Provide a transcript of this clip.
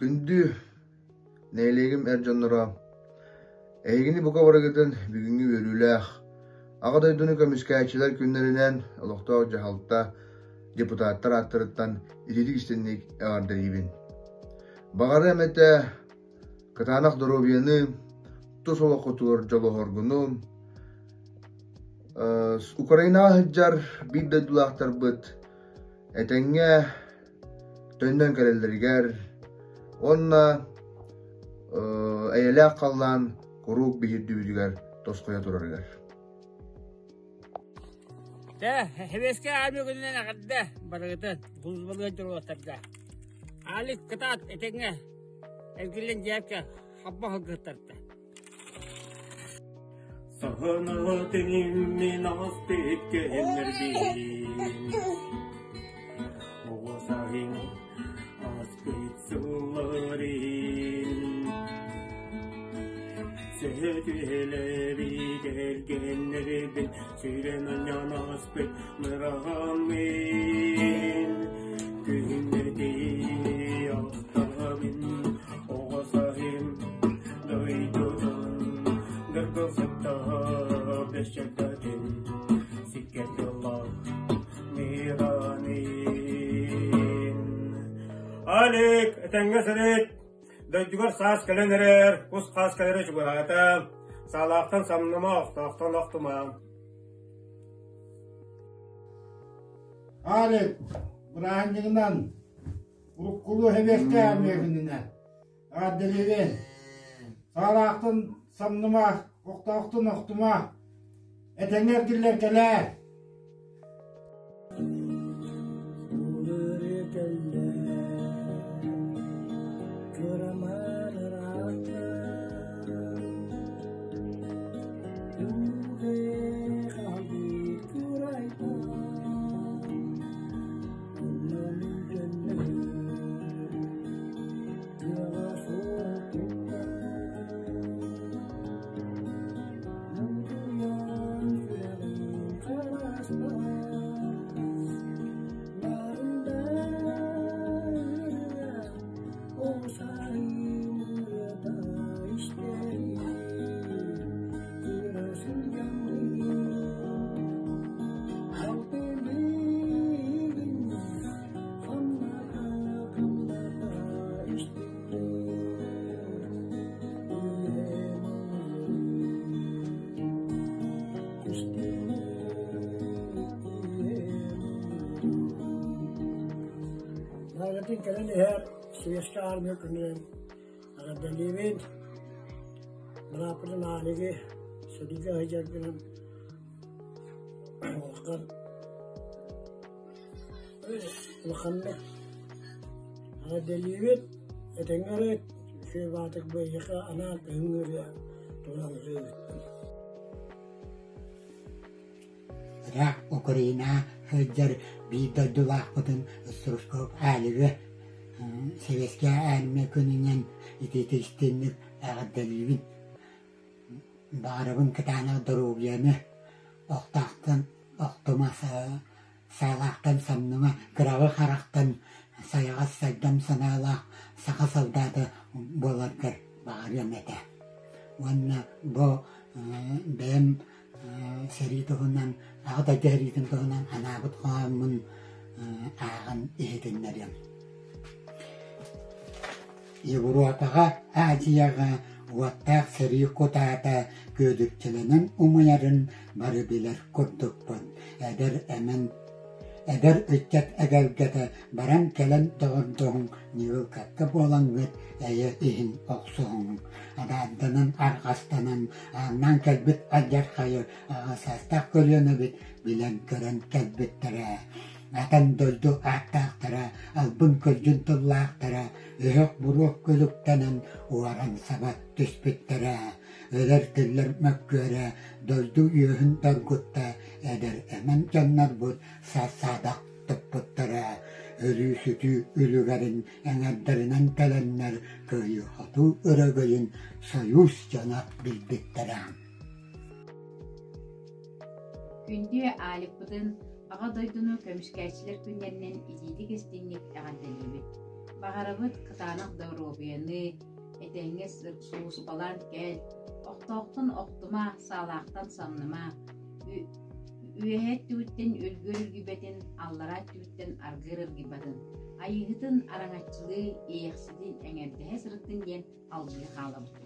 Күндү нэһилиэгим эр дьонноро, эһигини бука барыгытын бүгүҥҥү үөрүүлээх Аҕа дойдуну көмүскээччилэр күннэринэн олохтоох дьаһалта депутаттар ааттарыттан ититик истинник эҕэрдэлиибин. Баҕарыам этэ кытаанах доруобуйаны, тус олоххутугар дьолуһоргуну, Украинаҕа сылдьар биир дойдулаахтарбыт этэҥҥэ төннөн кэлэллэригэр уонна эйэлээх халлаан куруук биһирдүүбүтүгэр тосхойо турарыгар. Дэ, Сэбиэскэй армия күнүнэн эҕэрдэ барыгытын, службалыыр дьоруоттарга. Алик кытаат этэҥҥэ эргиллэн дьиэккэ хабба сылгыһыттарда. Саһынаҕа тиҥиммин аспыт кэһиннэрбин Оҕо саһын аспыт сылларын Сөтүөлэбит эргэннэрбин Сүрэн анньан аспыт мыраҕаммын Күһүҥҥүтэ ахтабын Оҕо саһын дойдутун Дыргыл сыттаах бэсчэрдэтин Сиккэр тыллаах миранын Алик, этэҥҥэ сырыт! Дойдугар саас кэлэн эрэр, кус-хаас кэлэрэ чугаһаата. Саалаахтан самныма, охтоохтон охтума. Алик, бырааһынньыгынан уруккулуу сэбиэскэй армия күнүнэн эҕэрдэлиибин. Саалаахтан самныма, охтоохтон охтума. Этэҥҥэ эргиллэр кэлээр. Наадатын кэлэн иһэр Советскай армия күнүнэн эҕэрдэлиибин. Бырааппытын Аалигы сэриигэ сылдьаргынан улахан улаханнык эҕэрдэлиибит. Этэҥҥэ эрэ үчүгэй баатык быйыка анаан кыһыҥҥы ырыа туһунан ырыа Ыраах Украина сылдьар биир дойдулаахпытын Стручков Алигы Советскай Армия күнүнэн итиитик истиҥник эҕэрдэлиибин. Баҕарабын кытаанах доруобуйаны, охтоохтон охтума, саалаахтан самныма, кыраҕы харахтан сайаҕас сайдам санаалаах саха солдата буоларгар баҕарыам этэ. Уонна бу бэйэм сэрии туһунан, Аҕа дойду сэриитин туһунан анаабыт хоһооммун ааҕан иһитиннэриэм. Европаҕа, Азияҕа уоттаах сэрии кутаата күөдүкчэлэнэн умайарын бары билэр курдукпун. Эдэр эмэн эдэр ыччат эгэлгэтэ баран кэлэн доҕордоһуҥ, ньыгылкакка буолаҥҥыт эйэ иһин охсуһуҥ. Адаарданан, арҕастанан, ааҥнаан кэлбит алдьархайы аҕа саастаах көлүөнэбит билэн-көрөн кэлбиттэрэ. Атын дойду ааттаахтара, албын-көлдьүн тыллаахтара өһөх-буруох күлүктэнэн уоран саба түспүттэрэ. Өлөр-тиллэр мөккүөрэ дойду үөһүн доргутта эдэр эмэн дьоннорбут саадах туппуттара. Өлүү-сүтүү үлүгэрин эҥэрдэринэн кэлэннэр кыайыы-хотуу өрөгөйүн Союз дьоно билбиттэрэ. Күндү Ааликпытын Аҕа дойдуну көмүскээччилэр күннэринэн итиитик-истиҥник эҕэрдэлиибит! Баҕарабыт кытаанах доруобуйаны, этэҥҥэ сулууспалаан кэл, охтоохтон охтума, саалаахтан самныма, үөһээ өттүгүттэн үргүөр үргүйбэтин, аллараа өттүгүттэн аргыар ыргыйбатын, айыыһытын араҥаччылыы, иэйэхситин эҥэрдэһэ сырыттын диэн алгыы хаалабыт.